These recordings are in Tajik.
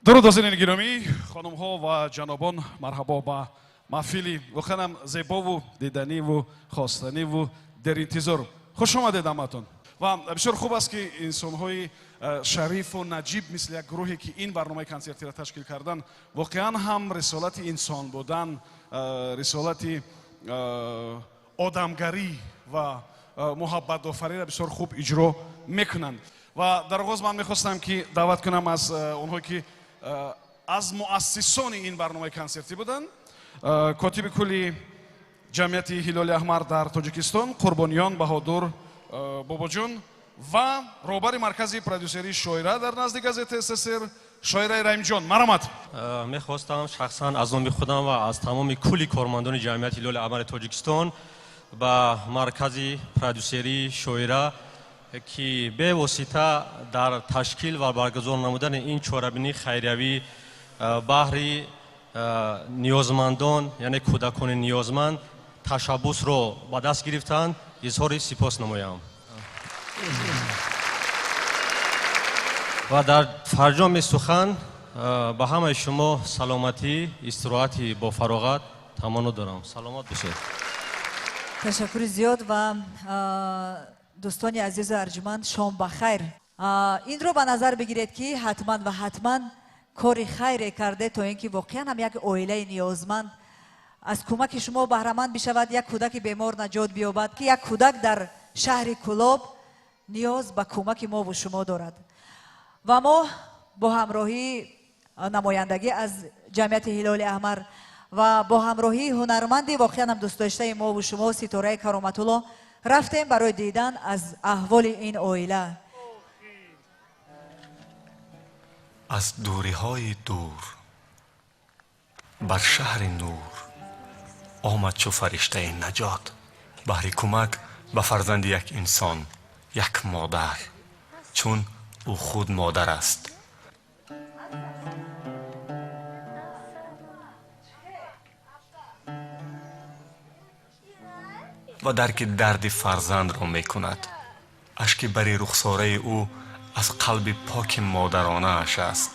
Дуруд, ҳозирини гиромӣ, хонумҳо ва ҷанобон, марҳабо ба маҳфили воқеан зебову диданиву хостаниву деринтизор. Хуш омадед ҳаматон. Ва бисёр хуб аст, ки инсонҳои шарифу наҷиб, мисли як гурӯҳе, ки ин барномаи консертиро ташкил кардан, воқеан ҳам рисолати инсон будан, рисолати одамгарӣ ва муҳаббатофариро бисёр хуб иҷро мекунанд. Ва дар оғоз ман мехостам, ки даъват кунам аз онҳое, ки аз муассисони ин барномаи консертӣ буданд, котиби кулли ҷамъияти Ҳилоли Аҳмар дар Тоҷикистон Қурбониён Баҳодур Бобоҷон ва роҳбари маркази продюсерии Шоира дар назди газетаи СССР Шоираи Раимҷон. Марҳамат. Мехостам шахсан аз номи худам ва аз тамоми кулли кормандони ҷамъияти Ҳилоли Аҳмари Тоҷикистон ба маркази продюсерии Шоира, ки бевосита дар ташкил ва баргузор намудани ин чорабинии хайриявӣ баҳри ниёзмандон, яъне кӯдакони ниёзманд, ташаббусро ба даст гирифтанд, изҳори сипос намоям. Ва дар фарҷоми сухан ба ҳамаи шумо саломатӣ, истироҳати бофароғат таманно дорам. Саломат бошед. Ташаккури зиёд ва дӯстони азизу арҷуманд, шом ба хайр. Инро ба назар бигиред, ки ҳатман ва ҳатман кори хайре карде, то ин ки воқеан ҳам як оилаи ниёзманд аз кӯмаки шумо баҳраманд бишавад, як кӯдаки бемор наҷот биёбад, ки як кӯдак дар шаҳри Кӯлоб ниёз ба кӯмаки мову шумо дорад. Ва мо бо ҳамроҳии намояндагӣ аз ҷамъияти Ҳилоли Аҳмар ва бо ҳамроҳии ҳунарманди воқеан ҳам дӯстдоштаи мову шумо Ситораи Кароматулло рафтем барои дидан аз аҳволи ин оила. Аз дуриҳои дур бар шаҳри нур омад чу фариштаи наҷот, баҳри кӯмак ба фарзанди як инсон, як модар, чун ӯ худ модар аст. Ва дарки дарди фарзандро мекунад. Ашки бари рухсораи ӯ аз қалби поки модаронааш аст.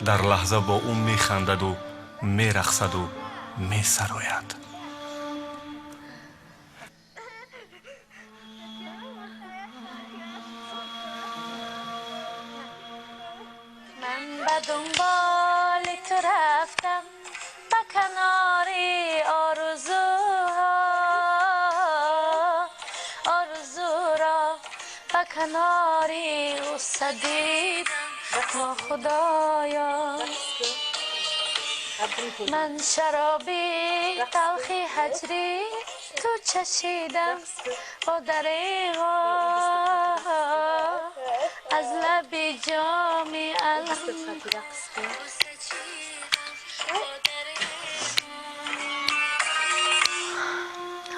Дар лаҳза бо ӯ механдаду мерақсаду месарояд. Ман ба дунболи ту рафтам ба канори орзуҳо, орзуро ба канори ғусса дидам, худоё. Ман шароби талхи ҳаҷри ту чашидам, о дареғо, аз лаби ҷоми алам.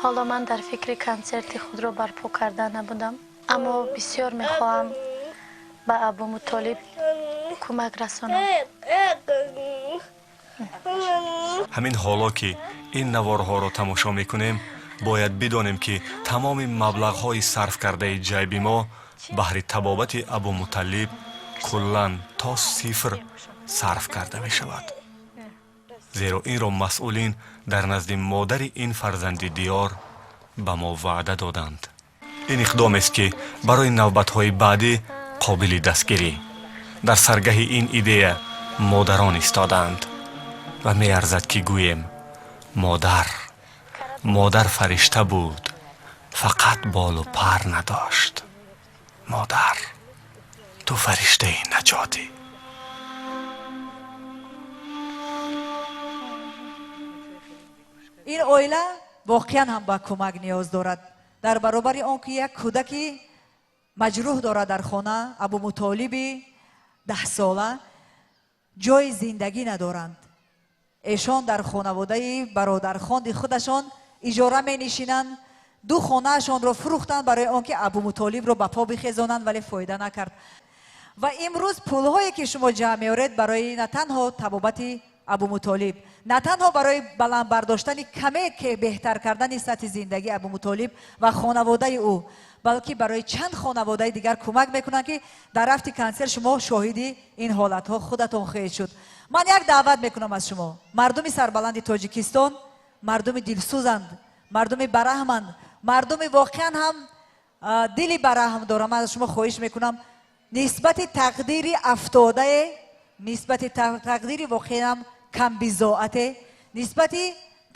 Ҳоло ман дар фикри консерти худро барпо карда набудам, аммо бисёр мехоҳам ба Абумутолиб кӯмак расонам. Ҳамин ҳоло, ки ин наворҳоро тамошо мекунем, бояд бидонем, ки тамоми маблағҳои сарф кардаи ҷайби мо баҳри табобати Абумуталлиб куллан то сифр сарф карда мешавад, зеро инро масъулин дар назди модари ин фарзанди диёр ба мо ваъда доданд. Ин иқдомест, ки барои навбатҳои баъдӣ қобили дастгирӣ. Дар саргаҳи ин идея модарон истодаанд ва меарзад, ки гӯем: модар, модар фаришта буд, фақат болу пар надошт. Модар, ту фариштаи наҷотӣ. Ин оила воқеан ҳам ба кӯмак ниёз дорад. Дар баробари он ки як кӯдаки маҷрӯҳ дорад дар хона, Абумутолиби 10сола, ҷои зиндагӣ надоранд. Эшон дар хонаводаи бародархонди худашон иҷора менишинанд. Ду хонаашонро фурӯхтанд барои он ки Абумутолибро ба по бихезонанд, вале фоида накард. Ва имрӯз пулҳое, ки шумо ҷамъ меоред, барои на танҳо табобати Абумутолиб, на танҳо барои баланд бардоштани каме ки беҳтар кардани сатҳи зиндагии Абумутолиб ва хонаводаи ӯ, Балки барои чанд хонаводаи дигар кӯмак мекунанд, ки дар рафти консерт шумо шоҳиди ин ҳолатҳо худатон хоҳед шуд. Ман як даъват мекунам аз шумо. Мардуми сарбаланди Тоҷикистон мардуми дилсӯзанд, мардуми бараҳманд, мардуми воқеан ҳам дили бараҳм дорам. Ман аз шумо хоҳиш мекунам, нисбати тақдири афтодае, нисбати тақдири воқеан камбизоате, нисбати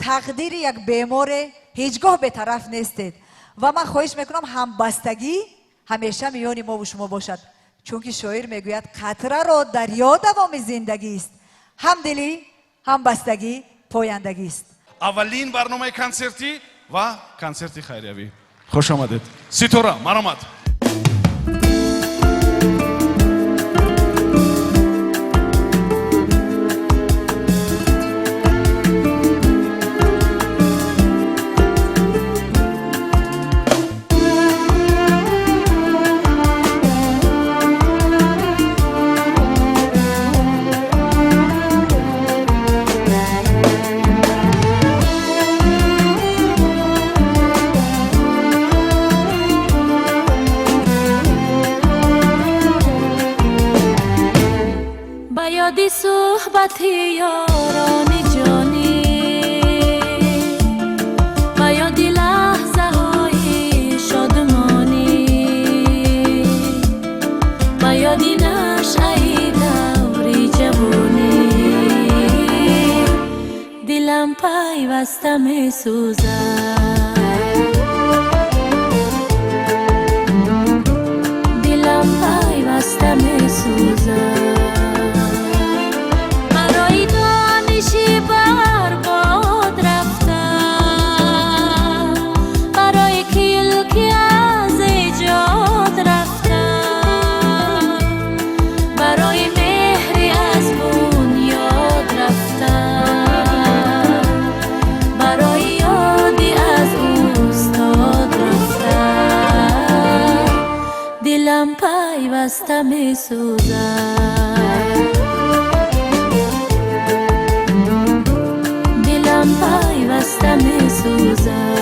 тақдири як беморе ҳеҷ гоҳ бетараф нестед. Ва ман хоҳиш мекунам, ҳамбастагӣ ҳамеша миёни мову шумо бошад, чунки шоир мегӯяд, қатраро дарё давоми зиндагист, ҳамдилӣ, ҳамбастагӣ пояндагист. Аввалин барномаи консертӣ ва консерти хайриявӣ. Хуш омадед, Ситора, маромад. Суҳбати ёрони ҷонӣ, ба ёди лаҳзаҳои шодмонӣ, ба ёди нашъаи даври ҷавонӣ, дилам пайваста месӯзад, дилам пайваста месӯзад. Дилам пайваста месӯзад, дилам пайваста месӯзад.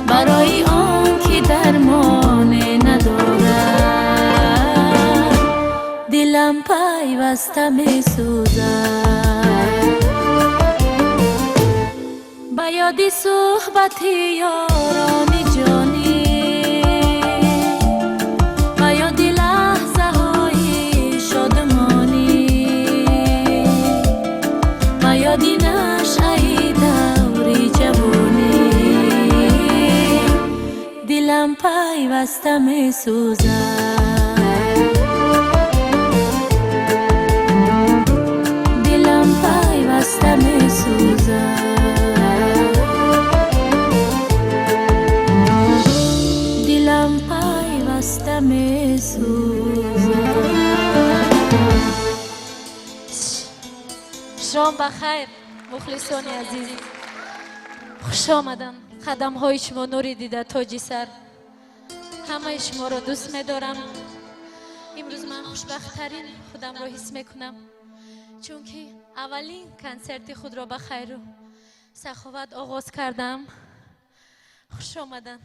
Барои он ки дармоне надорад, дилам пайваста месӯзад, ба ёди суҳбати ёрони ҷонӣ, ба ёди лаҳзаҳои шодмонӣ, ба ёди нашъаи даври ҷавонӣ, дилам пайваста месӯзад, дилам пайваста месӯзад, дилам пайваста месӯзад. Хайр, мухлисони азиз, хуш омадан. Қадамҳои шумо нури дида, тоҷи сар. Ҳамаи шуморо дӯст медорам. Имрӯз ман хушбахттарин худамро ҳис мекунам, чунки аввалин консерти худро ба хайру саховат оғоз кардам. Хуш омадан,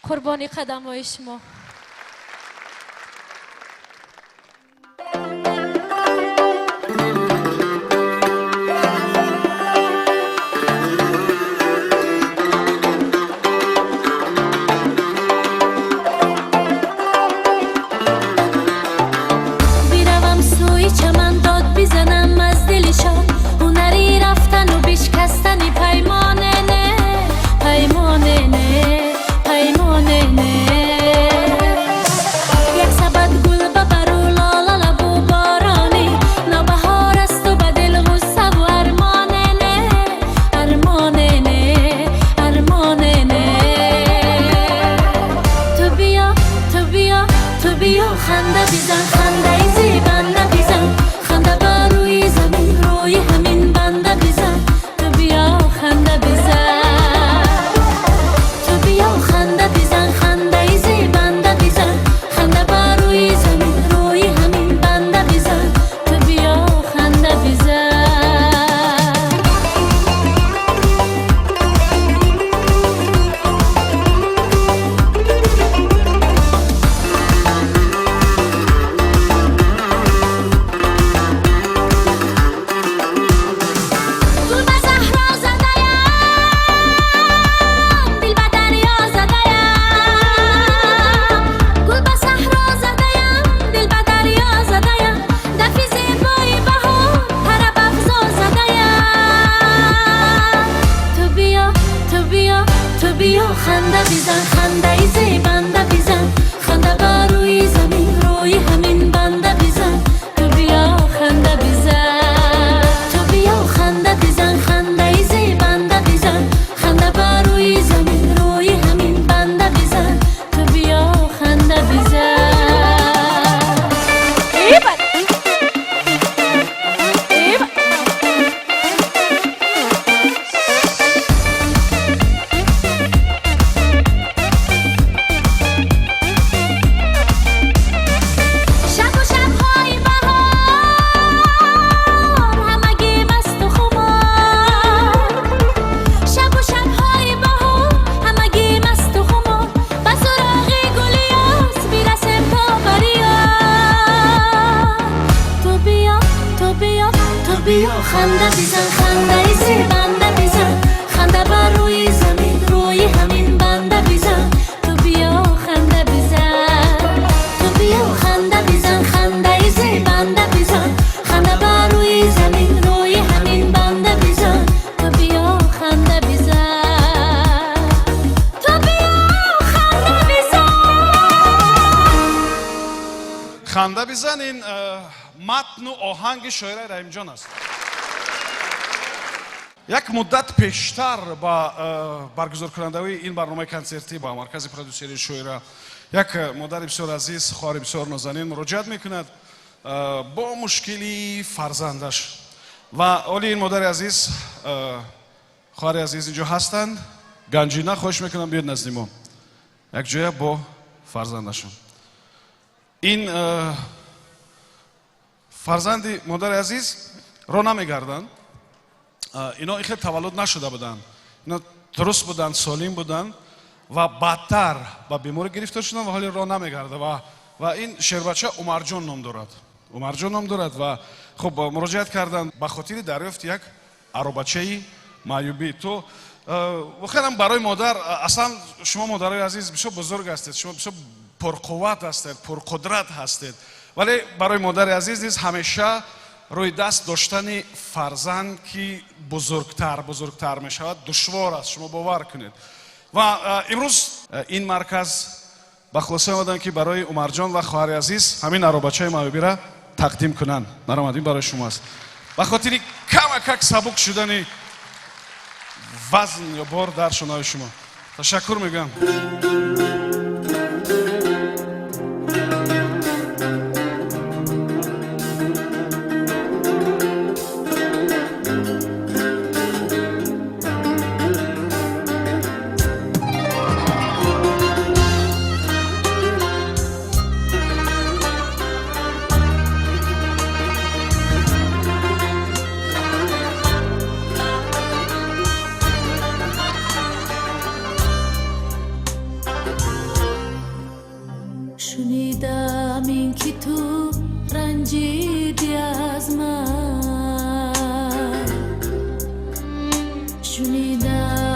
қурбони қадамҳои шумо. Биравам сӯи чаман, дод бизанам аз дили шод. Ҳунари рафтану бишкастани паймоне не, паймоне не, паймоне не. Як сабад гул ба бару лолалабу боронӣ, навбаҳор асту ба дил ғуссаву армоне не, армоне не, армоне не. Ту биё, ту биё, ту биё, ханда бизан, хандаи зебанда бизан, ханда ба рӯи замин, рӯи ҳамин банда бизан. Ту биё, ханда бизан, ту биё, ханда бизан, хандаи зебанда бизан, ханда ба рӯи замин, рӯи ҳамин банда бизан. Ту биё, ханда бизан. Гул ба саҳро задаям, дил ба дарё задаям. Гул ба саҳро задаям, дил ба дарё задаям. Дафи зебои баҳор тарабафзо задаям. Ту биё, ту биё, ту биё, ханда бизан, хандаи зебанда бизан, ханда ба рӯи замин, рӯи ҳамин банда бизан. Ту биё, ханда бизан, ту биё, ханда бизан, хандаи зебанда бизан, ханда ба рӯи замин, рӯи ҳамин банда бизан. Ту биё, ханда бизан. Ибад! Ибад! Шабу шабҳои баҳор ҳамагӣ масту хумор. Шабу шабҳои баҳор ҳамагӣ масту хумор. Ба суроғи гули ёс бирасем то бариёд. Ту биё, ту биё, ту биё, ханда бизан, хандаи зебанда бизан, ханда ба рӯи замин, рӯи ҳамин банда бизан. Ту биё, ханда бизан, ту биё, ханда бизан, хандаи зебанда бизан, ханда ба рӯи замин, рӯи ҳамин банда бизан. Ту биё, ханда бизан, ту биё, ханда бизан. Ханда бизан, ин матну оҳанги шоираи Раҳимҷон аст. Як муддат пештар ба баргузоркунандаҳои ин барномаи консертӣ, ба маркази продюсерии шоира, як модари бисёр азиз, хоҳари бисёр нозанин муроҷиат мекунад бо мушкили фарзандаш. Ва оли ин модари азиз, хоҳари азиз инҷо ҳастанд. Ганҷина, хоҳиш мекунам, биёд назди мо якҷоя бо фарзандашон. Ин фарзанди модари азиз ро намегарданд. Ино ин хел таваллуд нашуда буданд, ино дуруст буданд, солим буданд ва баъдтар ба беморӣ гирифтор шуданд ва ҳоли роҳ намегарда. Ва ин шербача Умарҷон ном дорад, Умарҷон ном дорад. Ва хуб, муроҷиат карданд ба хотири дарёфти як аробачаи маъюбӣ. То воқеан барои модар, аслан шумо модарои азиз бисёр бузург ҳастед, шумо бисёр пурқувват ҳастед, пурқудрат ҳастед, вале барои модари азиз низ ҳамеша рӯи даст доштани фарзанд, ки бузургтар бузургтар мешавад, душвор аст, шумо бовар кунед. Ва имрӯз ин марказ ба хулоса омаданд, ки барои Умарҷон ва хоҳари азиз ҳамин аробачаи маъюбира тақдим кунанд. Маромад, ин барои шумо аст, ба хотири камакак сабук шудани вазн ё бор дар шонаҳои шумо. Ташаккур мегӯям.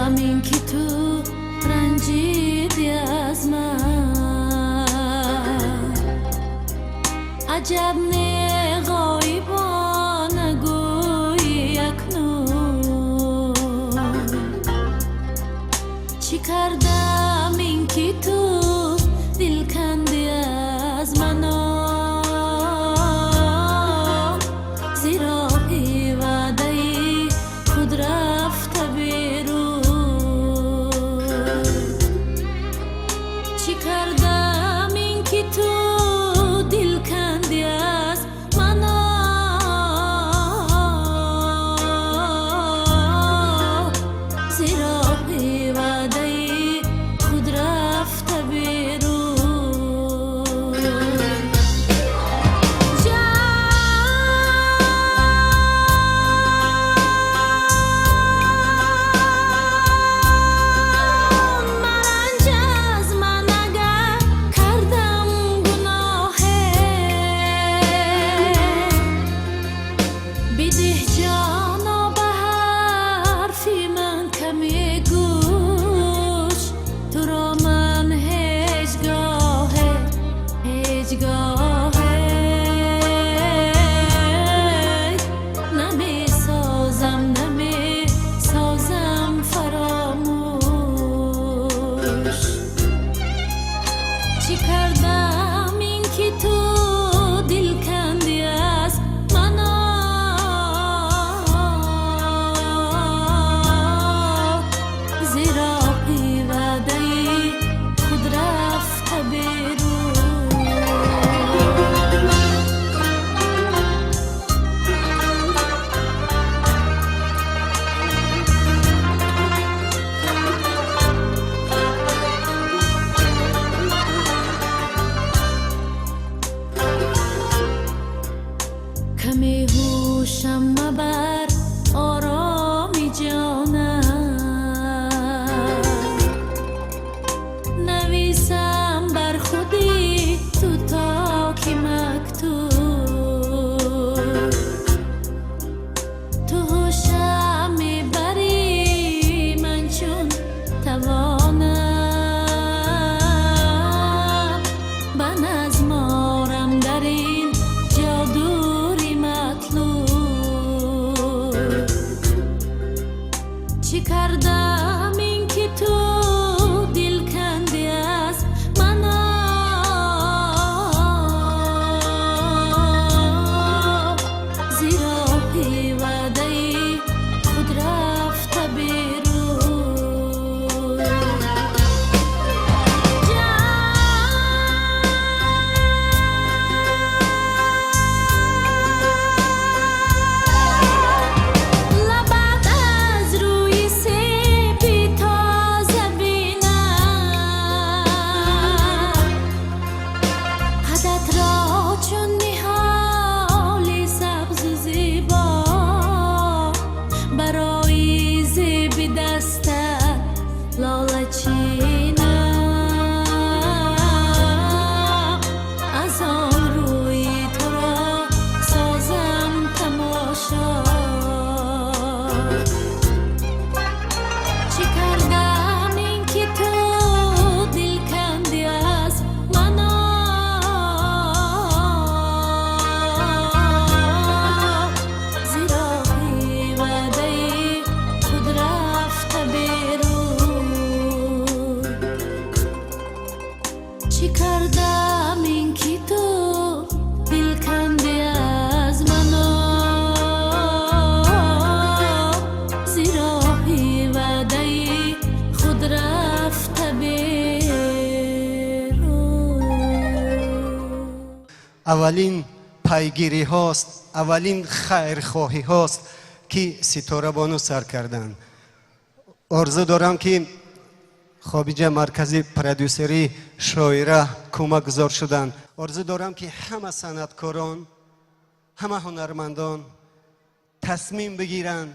Кардам ин ки ту ранҷидӣ аз ман? Аҷаб не ғоибона гӯӣ акнун. Чӣ кардам ин ки ту дил кандӣ аз мано? Зи роҳи ваъдаи худ рафта берун. Чӣ кардам ин ки ту дил кандӣ аз мано? Зи роҳи ваъдаи худ рафта берун. Ҷон, маранҷ аз ман, агар кардам гуноҳе, бидеҳ ҷоно ба ҳарфи ман каме гӯш. Туро ман ҳеҷгоҳе, ҳеҷгоҳе намесозам, намесозам фаромӯш. Чӣ кардам ин ки ту дил кандӣ аз мано? Зи роҳи ваъдаи худ рафта берун. Каме ҳушам мабар, ороми ҷонам, нависам бар худи ту то ки мактуб. Ту ҳушам мебарӣ, ман чун тавонам ба назморам дар ин ҷодури матлуб. Чӣ кардам ин ки ту дил кандӣ аз мано? Зи роҳи ваъдаи худ рафта берун. Лабат аз рӯи себи тоза бинам, қадатро чун ниҳоли сабзу зебо, барои зеби дастат лола чинам. Аз он рӯи туро созам тамошо. Чӣ кардам ин ки ту дил кандӣ аз мано? Зи роҳи ваъдаи худ рафта берун. Чӣ кардам ин ки ту дил кандӣ аз мано? Зи роҳи ваъдаи худ рафта берун. Аввалин пайгириҳост, аввалин хайрхоҳиҳост, ки Ситорабону сар карданд. Орзу дорам, ки хобиҷа маркази продюсерӣ Шоира кӯмакгузор шуданд. Орзу дорам, ки ҳама санъаткорон, ҳама ҳунармандон тасмим бигиранд,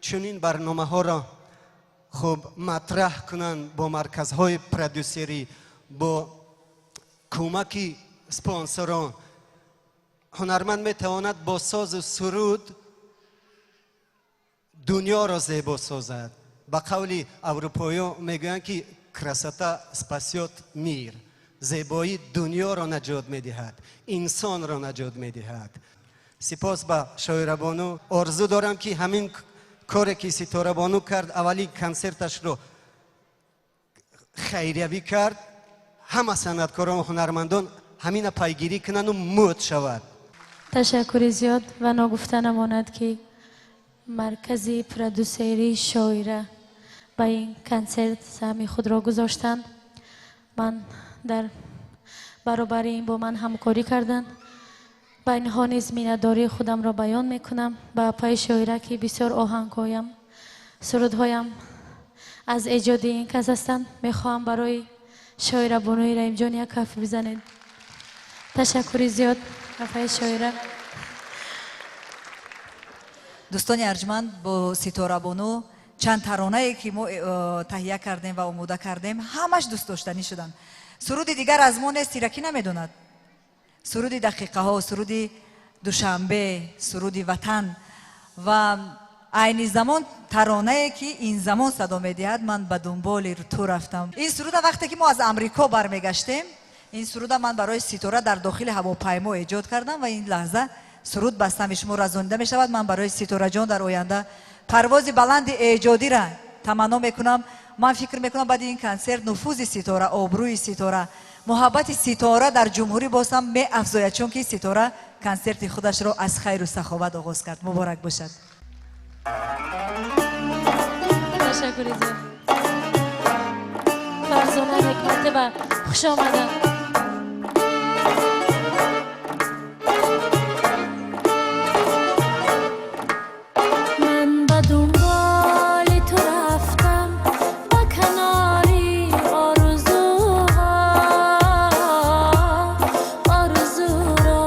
чунин барномаҳоро хуб матраҳ кунанд бо марказҳои продюсерӣ, бо кӯмаки спонсорон. Ҳунарманд метавонад бо созу суруд дунёро зебо созад. Ба қавли аврупоиё мегӯянд, ки красота спасет мир, зебоӣ дунёро наҷот медиҳад, инсонро наҷот медиҳад. Сипос ба Шоирабону. Орзу дорам, ки ҳамин коре, ки Ситорабону кард, аввалин консерташро хайриявӣ кард, ҳама санъаткорон, ҳунармандон ҳамина пайгирӣ кунанду мӯд шавад. Ташаккури зиёд. Ва ногуфта намонад, ки маркази продюсерии Шоира ба ин консерт саҳми худро гузоштанд. Ман дар баробари ин бо ман ҳамкорӣ карданд. Ба инҳо низ миннатдории худамро баён мекунам. Ба апаи Шоира, ки бисёр оҳангҳоям, сурудҳоям аз эҷоди ин кас ҳастанд. Мехоҳам барои Шоира бонуи Раимҷон як каф бизанед. Ташаккури зиёд, апаи Шоира. Дӯстони арҷманд, бо Ситорабону чанд таронае, ки мо таҳия кардем ва омода кардем, ҳамаш дӯстдоштанӣ шуданд. Суруди дигар аз мо нест, тиракӣ намедонад. Суруди дақиқаҳо, суруди Душанбе, суруди ватан ва айни замон таронае, ки ин замон садо медиҳад, «Ман ба дунболи ту рафтам». Ин суруда вақте ки мо аз Амрико бармегаштем, ин суруда ман барои Ситора дар дохили ҳавопаймо эҷод кардам ва ин лаҳза суруд ба самъи шумо расонида мешавад. Ман барои Ситораҷон дар оянда парвози баланди эҷодира таманно мекунам. Ман фикр мекунам, баъди ин консерт нуфузи Ситора, обрӯи Ситора, муҳаббати Ситора дар ҷумҳурӣ боз ҳам меафзояд, чунки Ситора консерти худашро аз хайру саховат оғоз кард. Муборак бошад. Ташаккури зиёд. Фарзона Ҳикматова, хуш омаданд. Ман ба дунболи ту рафтам, ба канори орзуҳо, орзуро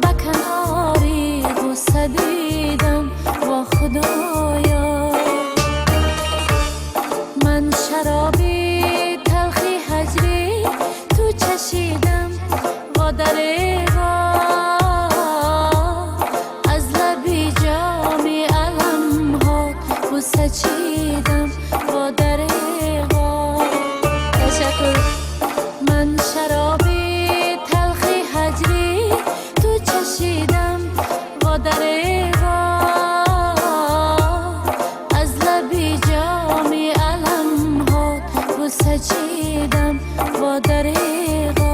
ба канори ғусса дидам, во Худоё. Ман шароби талхи ҳаҷри ту чашидам, во дареғо, аз лаби ҷоми аламҳо бӯса чидам, во дареғо. Ташаккур. Ман шароби талхи ҳаҷри ту чашидам, во дареғо, аз лаби ҷоми аламҳо бӯса чидам, во дареғо.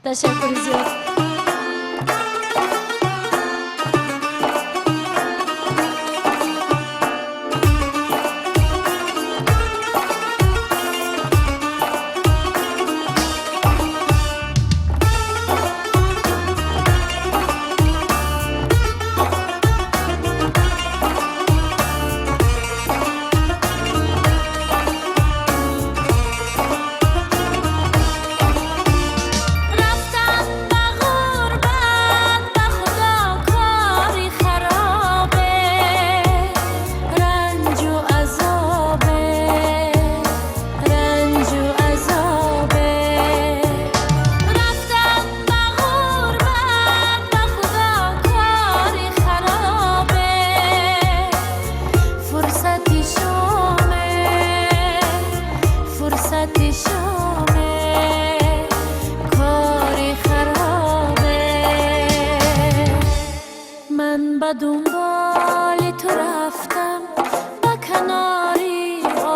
Ташаккури зиёд. Рафтам ба ғурбат, ба Худо, кори харобе, ранҷу азобе, ранҷу азобе. Рафтам ба ғурбат, ба Худо, кори харобе, фурсати шоме, фурсати шоме, кори харобе. Ман ба дунболи ту рафтам, ба канори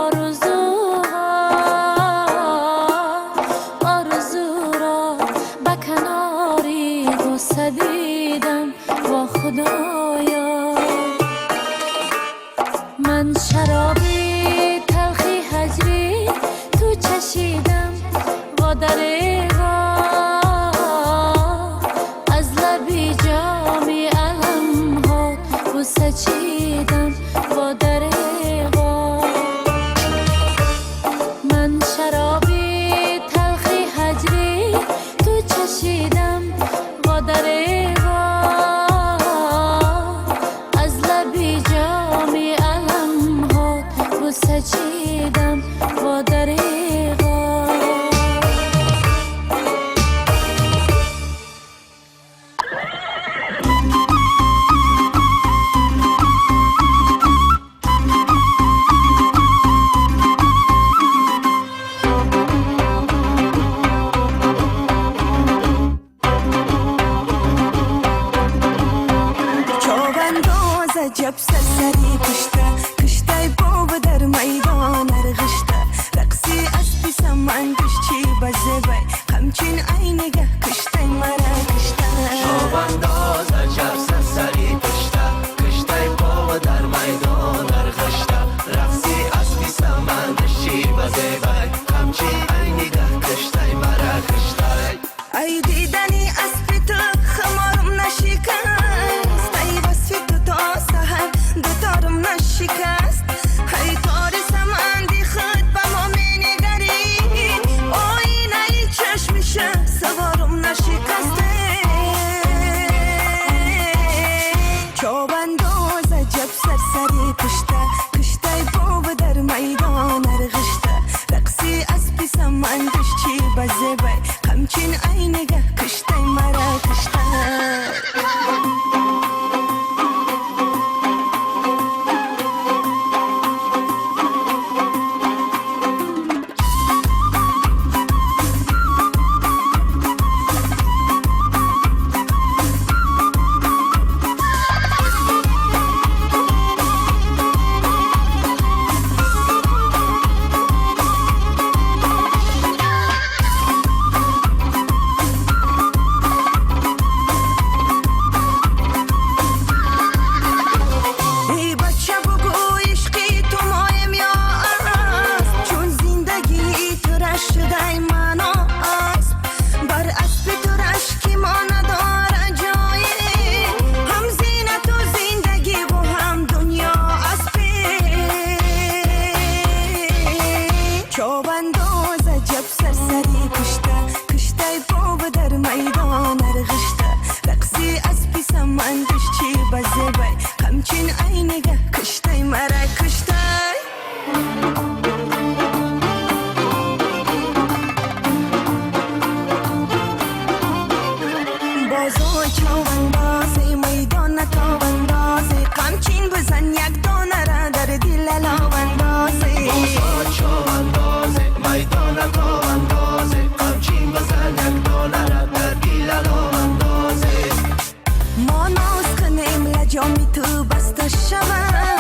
орзуҳо, орзуро ба канори ғусса дидам, во Худоё. Ман шароби талхи ҳаҷри ту чашидам, во дареғо, аз лаби ҷоми аламҳо бӯса чидам, во дареғо. Ман шароби талхи ҳаҷри ту чашидам, во дареғо, аз лаби ҷоми аламҳо бӯса. Аҷаб сарсари пушта, киштай бова дар майдон арғишта. Рақси аспи самандаш чи ба зебай, қамчин ай нигаҳ киштай мара киштай. Чобандоз аҷаб сарсари пушта, киштай бова дар майдон арғишта. Рақси аспи самандаш чи ба зебай, қамчин ай нигаҳ киштай мара киштай. Ай дидани аспи ту хуморум нашикаст, ай васфи ту то саҳар дуторум нашикаст. Ай тори саманди худ ба мо менигарӣ, оинаи чашмиша саворум нашикаст. Чобандоз аҷаб сарсари пушта, киштай бова дар майдон арғишта. Рақси аспи самандаш чи ба зебай, қамчин ай нигаҳ киштай мара киштай. Эй бача, бугӯ ишқи ту моем ё асп, чун зиндагии ту рашдай мано асп. Бар аспи ту рашки мо надорад ҷое, ҳам зинату зиндагиву ҳам дунё аспе. Чобандоз аҷаб сарсари пушта, киштай бова дар майдон арғишта. Рақси аспи самандаш чи ба зебай, қамчин ай нигаҳ киштай мара киштай. Бозой човандозе, майдона товандозе, қамчин бизан як донара дар дил аловандозе. Бозой човандозе, майдона товандозе, қамчин бизан як донара дар дил аловандозе. Мо ноз кунем, лаҷоми ту баста шавад.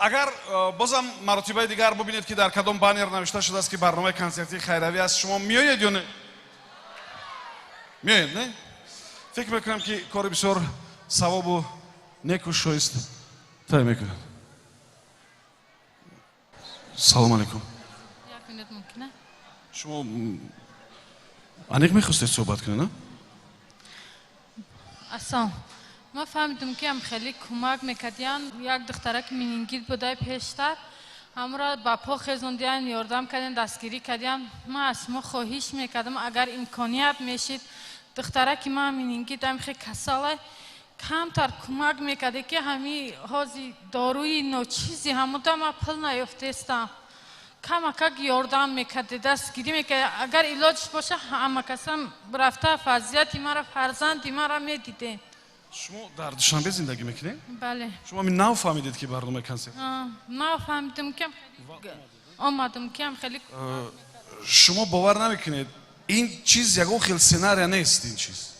Агар бозам маротибаи дигар бубинед, ки дар кадом баннер навишта шудааст, ки барномаи консертии хайравӣ аст, шумо меоед ё не? Меоед, не? Фикр мекунам, ки кори бисёр савобу неку шоист тай мекунад. Салом алейкум. Як минут мумкина? Шумо аниқ мехостед суҳбат кунед, на? Ассалом. Ман фаҳмидам, ки ам хеле кӯмак мекардиян. Як духтараки менингит будай пештар, ҳамро ба по хезондиян, ёрдам кардиан, дастгирӣ кардиан. Ман аз шумо хоҳиш мекардам, агар имконият мешид, духтараки ман менингит, ам хе касалай, камтар кӯмак мекарде, ки ҳами ҳози доруи ночизи ҳамуда ман пул наёфтестам, камакак ёрдам мекарде, дастгирӣ мекарде. Агар илоҷш боша, ҳама касам рафта фазияти мара, фарзанди мара медидем. Шумо дар Душанбе зиндагӣ мекунед? Бале. Шумо ҳамин нав фаҳмидед, ки барномаи консерт? Нав фаҳмидам, ки омадам, ки ам хеле. Шумо бовар намекунед, ин чиз ягон хел сценария нест. Ин чиз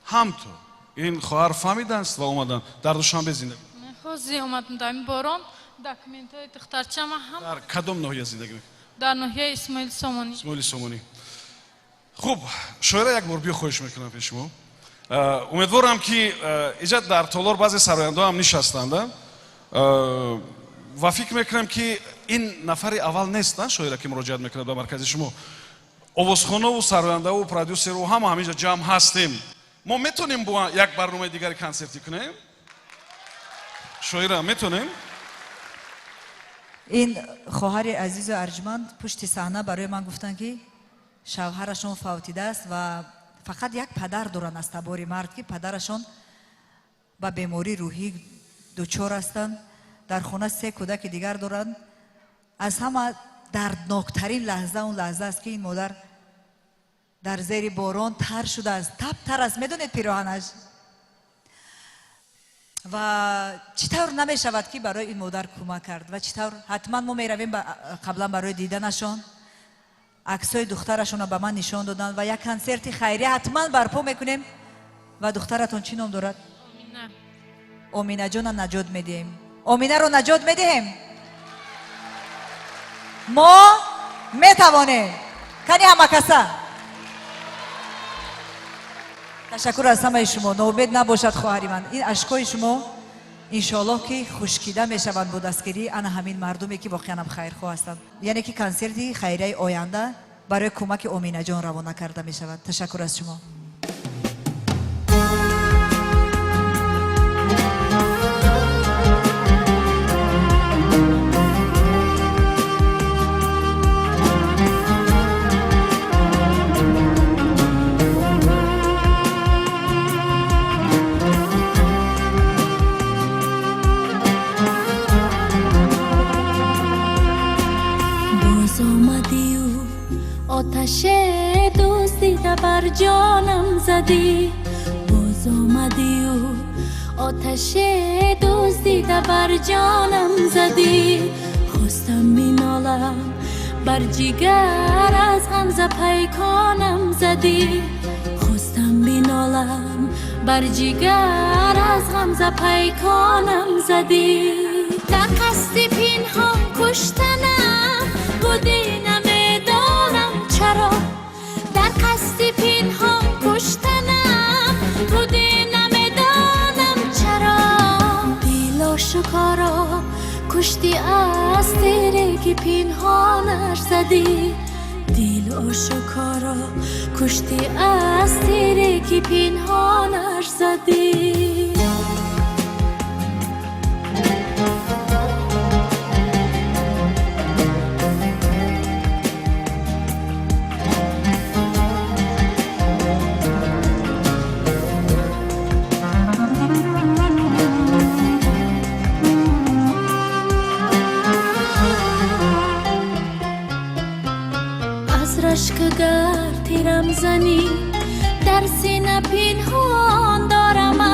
ҳамто ин хоҳар фаҳмидааст ва омадан. Дар Душанбе зиндагӣ? Ҳозир омадам дар ин борон, документҳои духтарчама ҳам. Дар кадом ноҳия зиндагӣ мекунед? Дар ноҳияи Исмоили Сомонӣ. Исмоили Сомонӣ. Хуб, Шоира, як бор биё, хоҳиш мекунам, пеши шумо. Умедворам, ки иҷа дар толор баъзе сарояндаҳо ҳам нишастанд ва фикр мекунам, ки ин нафари аввал нест, на, Шоира, ки муроҷиат мекунад ба маркази шумо. Овозхонову сарояндаву продюсеру ҳама ҳаминҷа ҷамъ ҳастем. Мо метонем бо як барномаи дигари консертӣ кунем, Шоира, метонем? Ин хоҳари азизу арҷманд пушти саҳна барои ман гуфтанд, ки шавҳарашон фавтидааст ва фақат як падар доранд аз табори мард, ки падарашон ба бемории рӯҳӣ дучор ҳастанд. Дар хона се кӯдаки дигар доранд. Аз ҳама дардноктарин лаҳза он лаҳза аст, ки ин модар дар зери борон тар шудааст, тап тар аст, медонед, пироҳанаш. Ва чӣ тавр намешавад, ки барои ин модар кӯмак кард? Ва чӣ тавр? Ҳатман мо меравем қаблан барои диданашон. Аксҳои духтарашонро ба ман нишон доданд ва як консерти хайрия ҳатман барпо мекунем. Ва духтаратон чӣ ном дорад? Омина. Оминаҷонам наҷот медиҳем. Оминаро наҷот медиҳем. Мо метавонем. Кани ҳамакаса. Ташаккур аз ҳамаи шумо. Ноумед набошад хоҳари ман. Ин ашкҳои шумо иншоаллоҳ, ки хушкида мешаванд бо дастгирии ана ҳамин мардуме, ки воқеан ҳам хайрхоҳ ҳастанд. Яъне ки консерти хайрияи оянда барои кӯмаки Оминаҷон равона карда мешавад. Ташаккур аз шумо. Боз омадию оташе дуздида бар ҷонам задӣ. Боз омадию оташе дуздида бар ҷонам задӣ. Хостам минолам, бар ҷигар аз ғамза пайконам задӣ. Хостам бинолам, бар ҷигар аз ғамза пайконам задӣ. Дар қасди пинҳон куштанам будӣ, намедонам чаро. Дар қасди пинҳон куштанам будӣ, намедонам чаро. Дилошукоро кушти аз тире, ки пинҳонаш задӣ. Дилошукоро кушти аз тире, ки пинҳонаш задӣ. Аз рашк гар тирам занӣ, дар сина пинҳон дорамат.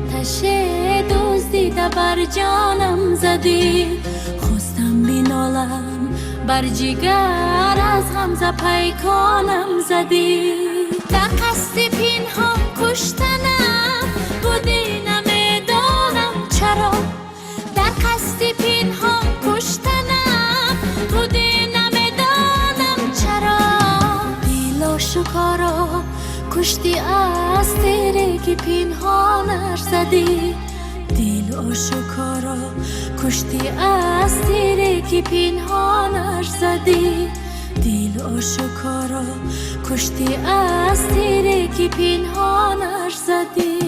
Оташе дуздида бар ҷонам задӣ. Хостам бинолам, бар ҷигар аз ғамза пайконам задӣ. Дар қасди пинҳон куштанам будӣ, намедонам чаро. Дар қасди пинҳон куштанам будӣ, намедонам чаро. Дил ошкоро кушти аз тире ки пинҳонаш задӣ. Дил ошкоро кушти аз тире ки пинҳонаш задӣ. Дил ошкоро кушти аз тире ки пинҳонаш задӣ.